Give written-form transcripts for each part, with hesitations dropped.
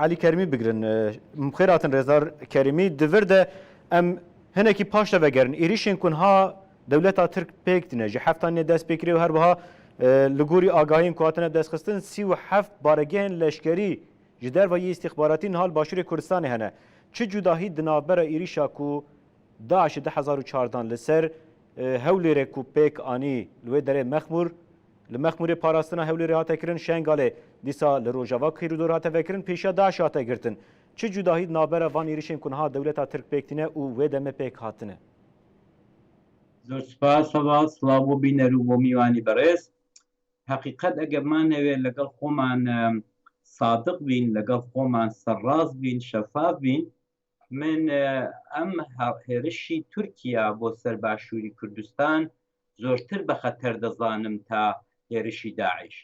عەلی کەریمی بگرن. بخێر هاتن رێزدار کەریمی. Di vir de em hinekî paş de vegerin. Êrîşên ku niha dewleta Tirk pêk tîne ji heftanînê dest pê kiriye û her wiha li gorî agahiyên ku hatine destxistin 37 baregehên leşkerî ji derve yê îstîxbaratî niha li Başûrê Kurdistanê hene. Çi cudahî di navbera êrîşa ku DAIŞ'ê 2014 li ser Hewlêrê ku pêk anî li wê derê Mexmûr, li Mexmûrê parastina Hewlêrê hate kirin, Şengalê dîsa li Rojava kîrîdor hate vekirin, pêşiya DAIŞ'ê hate girtin. Çi cudahî di navbera van êrîşên ku niha dewleta Tirk pêk tîne û wê demê pêk hatine? Zor spas heval, silav bo bîner û bo mîwanî berêz. Heqîqet eger manewê لەگەڵ خۆمان سادق بین، لەگەڵ خۆمان سەرڕاست بین، شەفاف بین، من ئەم هێرشی تورکیا بۆ سەر باشووری کوردستان زۆرتر بە خەتەر دەزانم تا هێرشی داعش.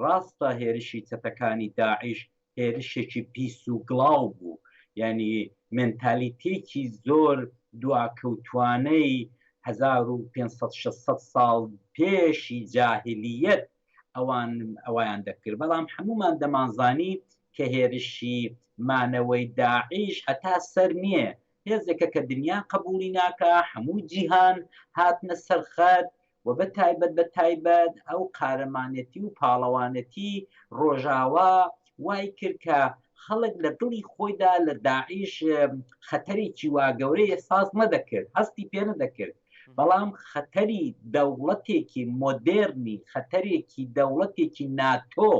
ڕاستە هێرشی چەتەکانی داعش هێرشێکی پیس و گڵاو بوو، یانی مێنتالیتێکی زۆر دواکەوتوانەی 1500 600 ساڵ پێشی جاهلیەت ئەوان ئەویان دەکرد، بەڵام هەمومان دەمانزانی کە هێرشی مانەوەی داعش هەتا سەر نییە، هێزێکە کە دنیا قبوڵی ناکا، هەموو جیهان هاتنە سەر خەت و بە تایبەت بە تایبەت ئەو قارەمانێتی و پاڵەوانێتی ڕۆژاوا وای کرد کە خەڵک لە دڵی خۆیدا لە داعش خەتەرێکی وا گەورەی ئێحساس نەدەکرد، هەستی پێ نەدەکرد. بەڵام خەتەری دەوڵەتێکی مۆدێرنی، خەتەرێکی دەوڵەتێکی ناتۆ،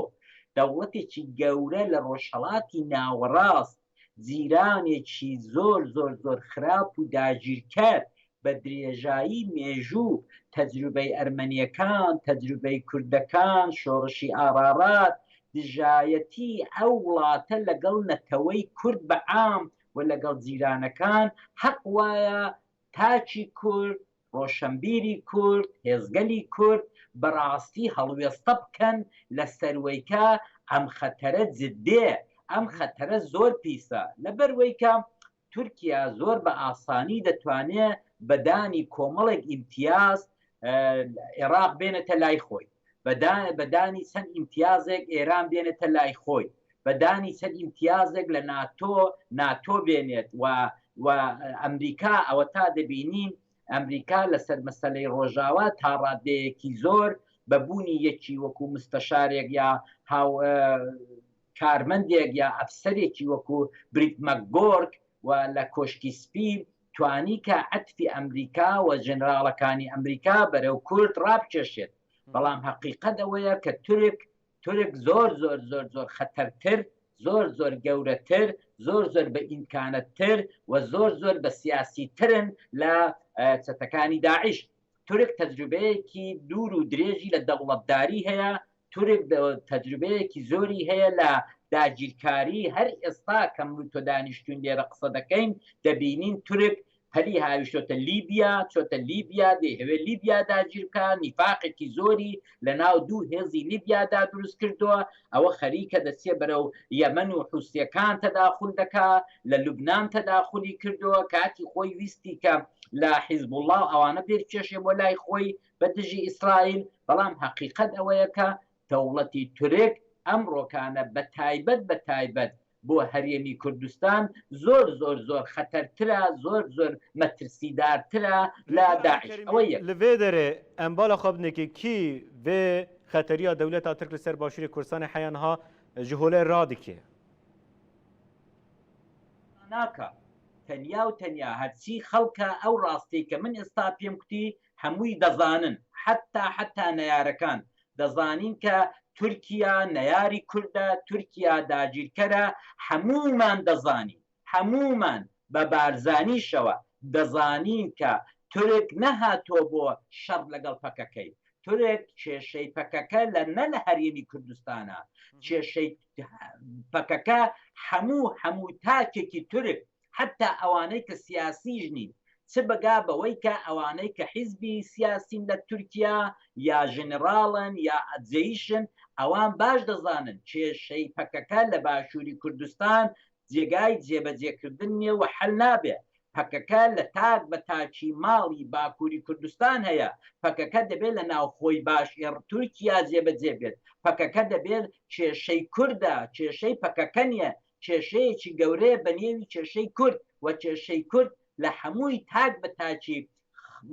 دەوڵەتێکی گەورە لە ڕۆژهەڵاتی ناوەڕاست، جیرانێکی زۆر زۆر زۆر خراپ و داگیرکەر بە درێژایی مێژوو، تەجروبەی ئەرمەنیەکان، تەجروبەی کوردەکان، شۆڕشی ئاڕاڕات، دژایەتی ئەو وڵاتە لەگەڵ نەتەوەی کورد بە عام و لەگەڵ جیرانەکان، حەق وایە تاکی کورد، ڕۆشەنبیری کورد، هێزگەلی کورد بەڕاستی هەڵوێستە بکەن لە سەروەیکە ئەم خەتەرە جدێ، ئەم خەتەرە زۆر پیسە، لەبەروەیکە تورکیا زۆر بە ئاسانی دەتوانێ بە دانی کۆمەڵێک ئیمتیاز ئێراق بێنێتە لای خۆی، بە دانی چەند ئیمتیازێک ئێران بێنێتە لای خۆی، بە دانی چەند ئیمتیازێک لە ناتۆ ناتۆ بێنێت و و ئەمریکا ئەوەتا دەبینین ئەمریکا لەسەر مەسەلەی ڕۆژاوا تا ڕادەیەکی زۆر بە بوونی یەکی وەکو مستەشارێک یا هاو کارمەندێک یا ئەفسەرێکی وەکو بریت مەکگۆرک و لە کۆشکی سپی توانی کە عەتفی ئەمریکا و ژەنراڵەکانی ئەمریکا بەرەو کورد ڕابکێشێت بەڵام هەقیقەت ئەوەیە کە تورک تورک زۆر زۆر زۆر زۆر خەتەرتر زۆر زۆر گەورەتر زۆر زۆر بە ئیمکانەتتر و زۆر زۆر بە سیاسیترن لە چەتەکانی داعش تورک تەجروبەیەکی دوور و درێژی لە دەوڵەتداری هەیە تورک تەجروبەیەکی زۆری هەیە لە داگیرکاری، هەر ئێستا کە من و تۆ دانیشتوین لێرە قسە دەکەین دەبینین تورک پەلی هاویشتۆتە لیبیا، چۆتە لیبیا دەیهەوێت لیبیا داگیر بکا، نیفاقێکی زۆری لە ناو دوو هێزی لیبیادا دروست کردووە، ئەوە خەریکە دەچێ بەرەو یەمەن و حوسیەکان تەداخول دەکا، لە لوبنان تەداخولی کردووە، کاتی خۆی ویستی کە لە حیزبوڵا و ئەوانە بێرکێشێ بۆ لای خۆی، بە دژی ئیسرائیل، بەڵام هەقیقەت ئەوەیە کە دەوڵەتی تورک ئەمڕۆکانە بە تایبەت بە تایبەت بۆ هەرێمی کوردستان زۆر زۆر زۆر خەتەرترە، زۆر زۆر مەترسیدارترە لە داعش. ئەوە یەک. Li vê derê em bala xwe bidin kê kî vê xeteriya dewleta Tirk li ser Başûrê Kurdistanê heya niha ji holê radike? ناکا. تەنیا و تەنیا هەرچی خەڵکە ئەو ڕاستیەی کە من ئێستا پێم کوتی هەمووی دەزانن حەتا حەتا نەیارەکان دەزانین کە تورکیا نەیاری کوردە تورکیا داگیرکەرە هەموومان دەزانین هەموومان بە بارزانیشەوە دەزانین کە تورک نەهاتووە بۆ شەڕ لەگەڵ پەکەکەی تورک کێشەی پەکەکە لە نە لە هەرێمی کوردستانە کێشەی پەکەکە هەموو هەموو تاکێکی تورک حەتا ئەوانەی کە سیاسیش نین، چ بگا بەوەی کە ئەوانەی کە حیزبی سیاسین لە تورکیا یا ژنراڵن یا جەیشن، ئەوان باش دەزانن کێشەی پەکەکە لە باشووری کوردستان جێگای جێبەجێکردن نیە و حەل نابێ. پەکەکە لە تاک بە تاکی ماڵی باکووری کوردستان هەیە، پەکەکە دەبێ لە ناوخۆی باش تورکیا جێبەجێ بێت، پەکەکە دەبێ کێشەی کوردە، کێشەی پەکەکە نیە. کێشەیەکی گەورەیە بە نێوی کێشەی کورد و کێشەی کورد لە هەمووی تاک بە تاکی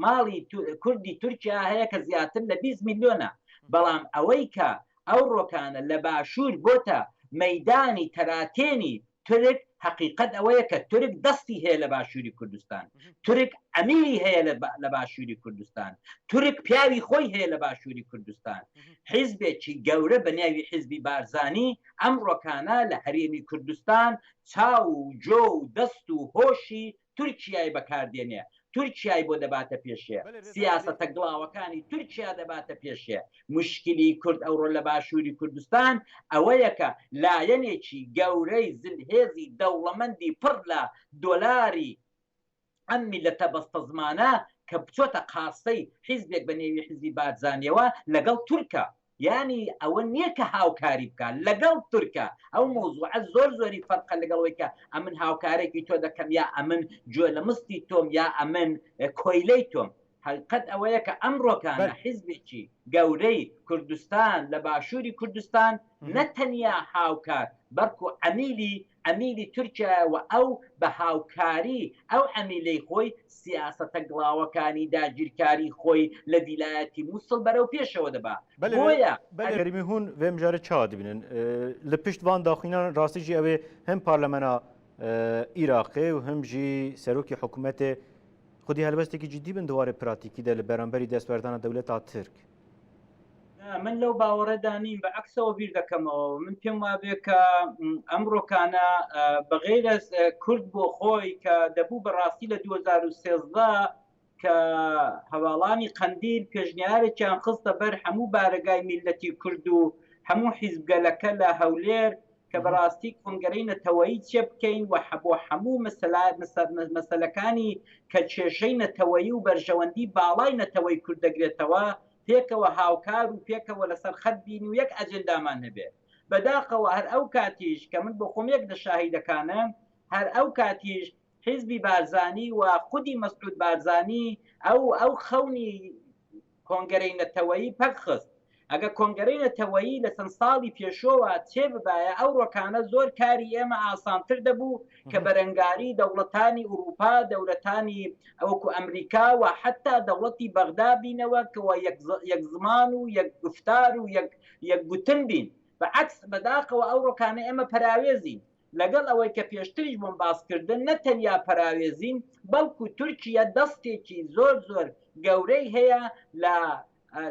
ماڵی کوردی تورکیا هەیە کە زیاتر لە 20 میلیۆنە بەڵام ئەوەی کە ئەو ڕۆکانە لە باشوور بۆتە مەدانی تەراتێنی تورک هەقیقەت ئەوەیە کە تورک دەستی هەیە لە باشووری کوردستان تورک ئەمیری هەیە لە باشووری کوردستان تورک پیاوی خۆی هەیە لە باشووری کوردستان حیزبێکی گەورە بە ناوی حیزبی بارزانی ئەمڕۆکانە لە هەرێمی کوردستان چاو و جۆ و دەست و هۆشی تورکیای بەکاردێنێ، تورکیای بۆ دەباتە پێشێ، سیاسەتە گڵاوەکانی تورکیا دەباتە پێشێ. موشکیلی کورد ئەوڕۆ لە باشووری کوردستان ئەوەیە کە لایەنێکی گەورەی زلهێزی دەوڵەمەندی پڕ لە دۆلاری ئەم میللەتە بەستەزمانە کە بچۆتە قاسەی حیزبێک بە نێوی حیزبی بارزانیەوە لەگەڵ تورکە یانی ئەوە نییە کە هاوکاری بکا لەگەڵ تورکە ئەو مەوزوعە زۆر زۆری فەرقە لەگەڵ ئەوەی کە ئەمن هاوکارێکی تۆ دەکەم یا ئەمن گوێ لە مستی تۆم یا ئەمن کۆیلەی تۆم حەقیقەت ئەوەیە کە ئەمڕۆکانە حیزبێکی گەورەی کوردستان لە باشووری کوردستان نە تەنیا هاوکار بەڵکو عەمیلی عەمیلی تورکیایە و ئەو بە هاوکاری ئەو عەمیلەی خۆی سیاسەتە گڵاوەکانی داگیرکاری خۆی لە ڤیلایەتی موسڵ بەرەو پێشەوە دەبا. بۆیە. بەلێ کەریمی هون ڤێ مژارێ چاوا دبینن؟ لە پشت ڤان داخوینان راستی ژی ئەوێ هەم پارلەمەنا ئیراقێ و هەم ژی سەرۆکی حکوومەتێ خودی هەلوەستێکی جدی بن دوارێ پراتیکی دە لە بەرامبەری دەستوەردانە دەولەتا ترک. نا من لەو باوەڕەدا نیم بە عەکسەوە بیر دەکەمەوە من پێم وابێ کە ئەمڕۆکانە بەغیرەز کورد بۆ خۆی کە دەبوو بەڕاستی لە 2013 کە هەواڵانی قەندیل پێشنیارێکیان خستە بەر هەموو بارەگای میلەتی کورد و هەموو حیزبگەلەکە لە هەولێر کە بەڕاستی کۆنگرەی نەتەوەیی چێ بکەین و بۆ هەموو مەسەلەکانی کە کێشەی نەتەوەیی و بەرژەوەندی باڵای نەتەوەی کورد دەگرێتەوە پێکەوە هاوکار و پێکەوە لەسەر خەت بین و یەک ئەجندامان هەبێ. بەداخەوە هەر ئەو کاتیش کە من بۆ خۆم یەک لە شاهیدەکانم، هەر ئەو کاتیش حیزبی بارزانی و خودی مەسعود بارزانی ئەو ئەو خەونی کۆنگەرەی نەتەوەیی پەک خست. ئەگەر کۆنگەرەی نەتەوەیی لە چەند ساڵی پێشۆوە چێ ببایە ئەو ڕۆکانە زۆر کاری ئێمە ئاسانتر دەبوو کە بەرەنگاری دەوڵەتانی ئورووپا، دەولەتانی وەکو ئەمریکا و حەتا دەوڵەتی بەغدا بینەوە کە یەک زمان و یەک گوفتار و یەک یەک گوتن بین. بە عەکس بەداخەوە ئەو ڕۆکانە ئێمە پەراوێزین. لەگەڵ ئەوەی کە پێشتریش بۆم باس کردن نە تەنیا پەراوێزین بەڵکو تورکیە دەستێکی زۆر زۆر گەورەی هەیە لە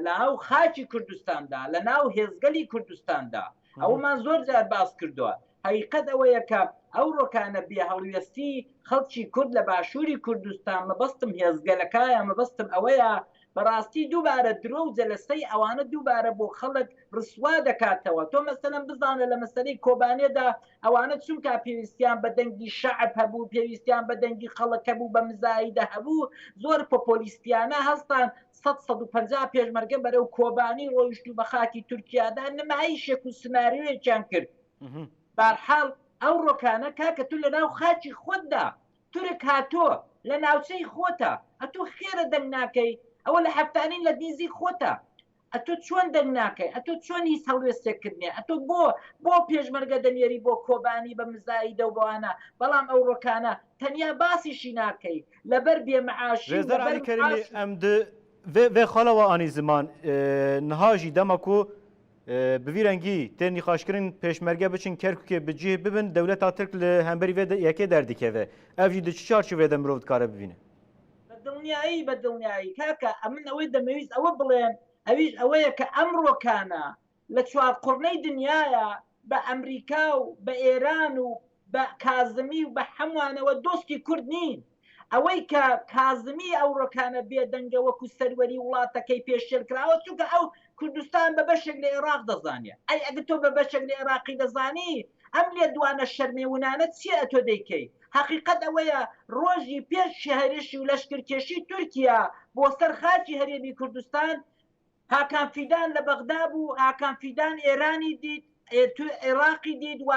لەناو خاکی کوردستاندا لە ناو هێزگەلی کوردستاندا ئەومان زۆر جار باس کردووە هەقیقەت ئەوەیە کە ئەو ڕۆکانە بێ هەڵوێستی خەڵکی کورد لە باشووری کوردستان مەبەستم هێزگەلەکایە مەبەستم ئەوەیە بەڕاستی دووبارە درۆ و جەلەسەی ئەوانە دووبارە بۆ خەڵک ڕسوا دەکاتەوە تۆ مەسەلەن بزانە لە مەسەلەی کۆبانێدا ئەوانە چونکا پێویستیان بە دەنگی شەعب هەبوو پێویستیان بە دەنگی خەڵک هەبوو بە مزایدە هەبوو زۆر پۆپۆلیستیانە هەستان 150 پێشمەرگە بەرەو کۆبانی ڕۆیشت و بە خاکی تورکیادا نمایشێک و سناریۆیەکیان کرد بارحاڵ ئەو ڕۆکانە کاکە تو لە ناو خاکی خۆتدا تورک هاتۆ لە ناوچەی خۆتە ئەتۆ خێرە دەنگ ناکەی ئەوە لە هەفتانین لە نیزیک خۆتە ئەتۆ چۆن دەنگ ناکەی ئەتۆ چۆن هیچ هەڵوێستێکت نیە ئەتۆ بۆ بۆ پێشمەرگە دەنێری بۆ کۆبانی بە مزایدە و بەوانە بەڵام ئەو ڕۆکانە تەنیا باسیشی ناکەی لەبەر بێ معاشی و رێزدار لەبەر عەلی کەریمی معاش و ئەم د vê vê xala we anî ziman niha jî dema ku Bi vî rengî tê nîqaşkirin pêşmerge biçin Kerkûkê bi cih bibin, dewleta Tirk li hemberî vê yekê derdikeve. Ev jî di çi çarçoveyê de mirov dikare bibîne? بە دڵنیایی، بە دڵنیایی کاکە ئەمن ئەوەی دەمەویست ئەوە بڵێم ئەویش ئەوەیە کە ئەمڕۆکانە لە چوارقوڕنەی دنیایا بە ئەمریکا و بە ئێران و بە کازمی و بە هەموانەوە دۆستی کورد نین. ئەوەی کە کازمی ئەوڕۆکانە بێدەنگە وەکو سەروەری وڵاتەکەی پێشێل کراوە چونکە ئەو کوردستان بە بەشێک لە ئێراق دەزانێ. ئەی ئەگەر تۆ بە بەشێک لە ئێراقی دەزانی ئەم لێدوانە شەرمێونانە چیە ئەتۆ دەیکەی؟ هەقیقەت ئەوەیە ڕۆژی پێش هێرشی و لەشکرکێشی تورکیا بۆ سەر خاکی هەرێمی کوردستان هاکان فیدان لە بەغدا بوو، هاکان فیدان ئێرانی دیت، عێراقی دیت و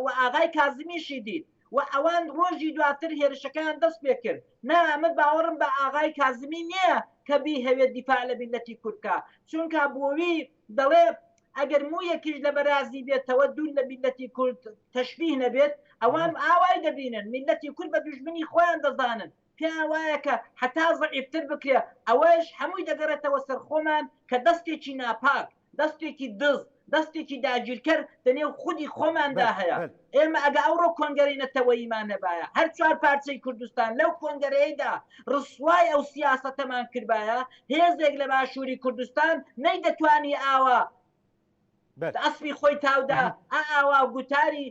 و ئاغای کازمیشی دیت و ئەوان ڕۆژی دواتر هێرشەکەیان دەست پێ کرد. نا ئەمە باوەڕم بە ئاغای کازمی نییە کە بیهەوێت دیفاع لە میللەتی کورد بکا، چونکا بۆوی دەڵێ. ئەگەر موویەکیش لە بەرازی بێتەوە دوور لە میللەتی کورد تەشبیه نەبێت، ئەوان ئاوای دەبینن، میللەتی کورد بە دوژمنی خۆیان دەزانن، پێیان وایە کە هەتا زەعیفتر بکرێ، ئەوەش هەمووی دەگەڕێتەوە سەر خۆمان کە دەستێکی ناپاک، دەستێکی دز، دەستێکی داگیرکەر دەنێو خودی خۆماندا هەیە. ئێمە ئەگە ئەوڕۆ کۆنگەرەی نەتەوەییمان هەبایە، هەر چوار پارچەی کوردستان لەو کۆنگەرەیەدا ڕسوای ئەو سیاسەتەمان کردبایە، هێزێک لە باشووری کوردستان نەیدەتوانی ئاوا ئەسپی خۆی تاودا، ئاوا گوتاری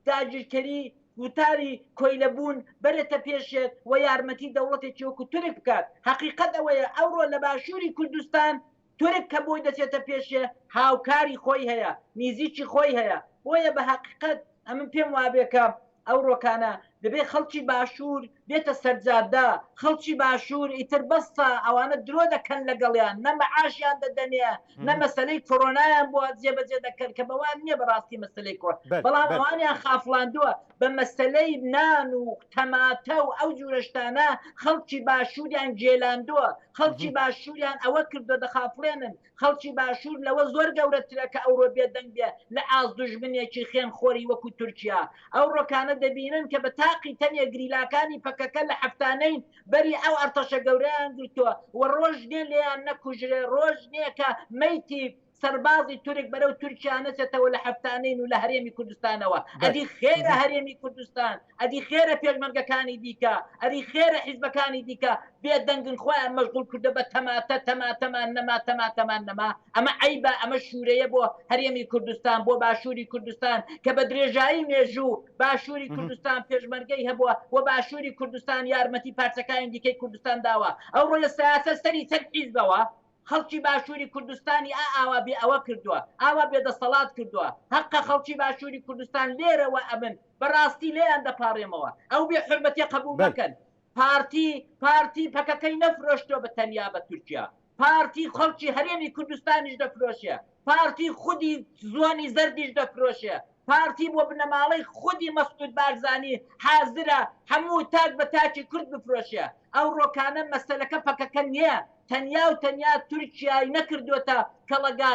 داگیرکەری، گوتاری کۆیلەبوون بەرێتە پێشێ و یارمەتی دەوڵەتێکی وەکو تورک بکات. هەقیقەت ئەوەیە ئەوڕۆ لە باشووری کوردستان تورک کە بۆی دەچێتە پێشێ هاوکاری خۆی هەیە، نیزیکی خۆی هەیە، بۆیە بە هەقیقەت ئەمن پێم وابێ کە ئەوڕۆکانە دەبێ خەڵکی باشوور بێتە سەرجادە، خەڵکی باشوور ئیتر بەسە ئەوانە درۆ دەکەن لەگەڵیان، نە مەعاشیان دەدەنێ، نە مەسەلەی کۆرۆنایان بۆ جێبەجێ دەکەن کە بەوان نییە بەڕاستی مەسەلەی کۆر، بەڵام ئەوانیان خافڵاندووە بە مەسەلەی نان و تەماتە و ئەو جورە شتانە خەڵکی باشووریان گێلاندووە، خەڵکی باشووریان ئەوە کردووە دەخافڵێنن، خەڵکی باشوور لەوە زۆر گەورەترە کە ئەوڕۆ بێدەنگ بێ لە ئاست دوژمنێکی خوێن خۆری وەکو تورکیا. ئەوڕۆکانە دەبینن کە بە تاقی تەنێ گریلاکانی پەکەکە لە حەفتانەین بەری ئەو ئەرتەشە گەورەیان گرتووە و ڕۆژ نیە لێیان نەکوژرێ، ڕۆژ نیە کە مەیتی سەربازی تورک بەرەو تورکیا نەچێتەوە لە حەفتانین و لە هەرێمی کوردستانەوە. ئەدی خێرە هەرێمی کوردستان، ئەدی خێرە پێشمەرگەکانی دیکە، ئەدی خێرە حیزبەکانی دیکە بێ دەنگن خۆیان مەشغوڵ کردوە بە تەماتە، تەماتەمان نەما، تەماتەمان نەما. ئەمە عەیبە، ئەمە شورەیە بۆ هەرێمی کوردستان، بۆ باشوری کوردستان کە بە درێژایی مێژوو باشوری کوردستان پێشمەرگەی هەبووە و باشوری کوردستان یارمەتی پارچەکانی دیکەی کوردستان داوە. ئەوڕۆ لە سیاسەت سەری چەند حیزبەوە خەڵکی باشووری کوردستانی ئا ئاوا بێ ئەوە کردووە، ئاوا بێ دەسەڵات کردووە، هەقە خەڵکی باشووری کوردستان لێرەوە ئەمن بە ڕاستی لێیان دەپاڕێمەوە ئەو بێ حورمەتیە قەبووڵ مەکەن. پارتی پارتی پەکەکەی نەفرۆشتووە بە تەنیا بە تورکیا، پارتی خەڵکی هەرێمی کوردستانیش دەفرۆشێ، پارتی خودی زۆنی زەردیش دەفرۆشێ، پارتی بۆ بنەماڵەی خودی مەسعود بارزانی حازرە هەموو تاک بە تاکی کورد بفرۆشێ. ئەوڕۆکانە مەسەلەکە پەکەکە نیە، تەنیا و تەنیا تورکیای نەکردۆتە کەڵەگا،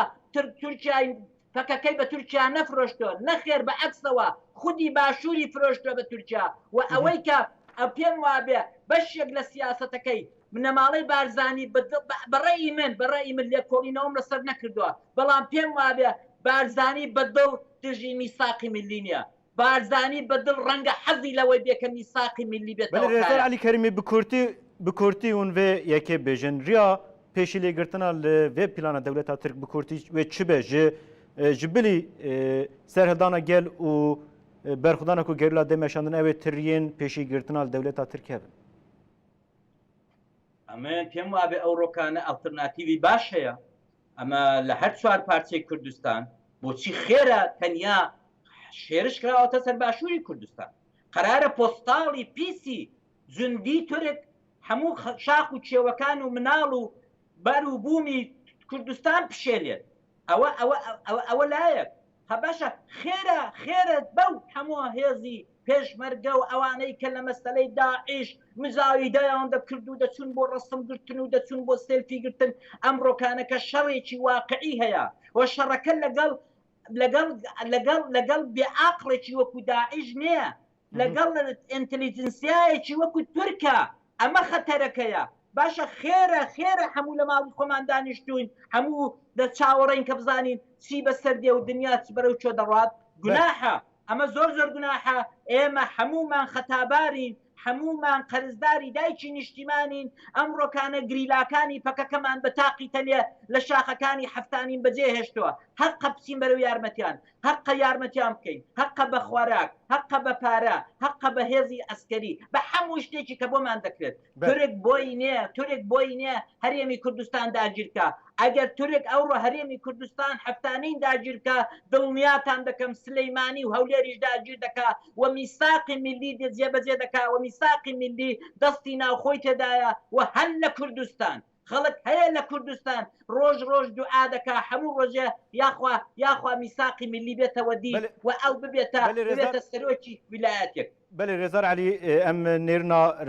تورکیای پەکەکەی بە تورکیا نەفرۆشتوە، نەخێر بە عەکسەوە خودی باشوری فرۆشتوە بە تورکیا و ئەوەی کە پێم وابێ بەشێک لە سیاسەتەکەی بنەماڵەی بارزانی بە ڕەئی من بە ڕەئی من لێکۆڵینەوەم لەسەر نەکردووە بەڵام پێم وابێ بارزانی بە دڵ دژی میساقی میللی نیە بارزانی بە دڵ ڕەنگە حەزی لەوەی بێ کە میساقی میللی بەلێ بێتەوە رێزدار کایە. عەلی کەریمی bi kurtî bi kurtî hûn vê yekê bêjin riya pêşîlêgirtina li vê plana dewleta Tirk bi kurtî wê çi be ji ji bilî serhildana gel û berxwedana ku gerîla dê meşandin ew ê tiriyên pêşîgirtina li dewleta Tirk hebin. ئەمە پێم وابێ ئەو ڕۆکانە ئەڵتەرناتیڤی باش هەیە ئەمە لە هەر چوار پارچەی کوردستان بۆچی خێرە تەنیا شێرش کراوەتە سەر باشووری کوردستان قەرارە پۆستاڵی پیسی جوندی تورک هەموو شاخ و کێوەکان و مناڵ و بەر و بوومی کوردستان پشێلێت ئەوە ئەوە ئەوە ئەوە لایەک هە باشە خێرە خێرە بەو هەموو هێزی پێشمەرگە و ئەوانەی کە لە مەسەلەی داعش مزایدەیان دەکرد و دەچون بۆ ڕەسم گرتن و دەچون بۆ سێلفی گرتن ئەمڕۆکانە کە شەڕێکی واقعی هەیە و شەڕەکە لەگەڵ لەگەڵ لەگەڵ لەگەڵ بێ عاقڵێکی وەکو داعش نییە لەگەڵ ئینتلیجنسیایەکی وەکو تورکە ئەمە خەتەرەکەیە باشە خێرە خێرە هەموو لە ماڵی خۆمان دانیشتوین هەموو دە چاوەڕێین کە بزانین چی بەسەر دێ و دنیا چ بەرەو کوێ دەڕوات گوناحە ئەمە زۆر زۆر گوناحە ئێمە هەموومان خەتابارین هەموومان قەرزداری دایکی نیشتیمانین ئەمڕۆکانە گریلاکانی پەکەکەمان بە تاقی تەنێ لە شاخەکانی حەفتانین بەجێ هێشتووە هەقە بچین بەرەو یارمەتیان هەقە یارمەتیان بکەین، هەقە بە خۆراک، هەقە بە پارە، هەقە بە هێزی عەسکەری، بە هەموو شتێکی کە بۆمان دەکرێت. تورک بۆی نییە، تورک بۆی نییە هەرێمی کوردستان داگیرکا. ئەگەر تورک ئەوڕۆ هەرێمی کوردستان حەفتانین داگیرکا، دڵنیاتان دەکەم سلیمانی و هەولێریش داگیر دەکا و میساقی میللی جێبەجێ دەکا و میساقی میللی دەستی ناوخۆی تێدایە و هەر لە کوردستان. خەڵک هەیە لە کوردستان ڕۆژ ڕۆژ دوعا دەکا هەموو ڕۆژێ یاخوا یاخوا میساقی میللی بێتەوە دی و ئەو ببێتە ببێتە سەرۆکی ویلایەتێک. بەلێ رێزدار عەلی ئەم نێرنا.